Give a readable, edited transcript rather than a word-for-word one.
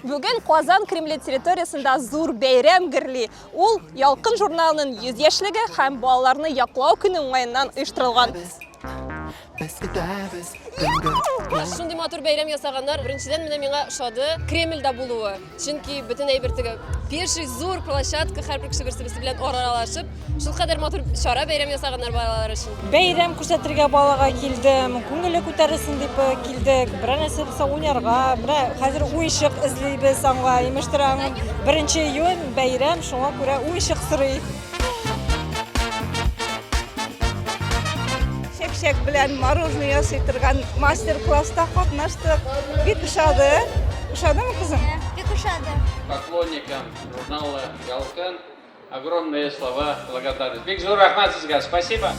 Бүген Казан Кремле территориясендә зур бәйрәм гөрли. Ул Ялкын журналының 100 яшьлеге һәм балаларны яклау көне уңаеннан оештырылган. Шундый матур бәйрәм ясаганнар. Беренчедән, менә миңа ошады Кремльдә булуы. Чөнки бөтен әйбер теге пеший зур площадка, һәрбер кеше берсе-берсе белән аралашып, шулкадәр матур чара бәйрәм ясаганнар балалар өчен. Бәйрәм күрсәтергә балага килдем, күңеле күтәрелсен дип э, килдек. Берәр нәрсә булса уйнарга, менә хәзер уенчык эзлибез аңа, имештер аның беренче июнь бәйрәм, шуңа күрә уенчык сорый. Чәкчәк белән мороженое ясый торган мастер-класста катнаштык. Бик ошады. Ошадымы, кызым? Бик ошады. Поклонникам журнала «Ялкын» огромные слова благодарности. Бик зур рәхмәт сезгә, спасибо.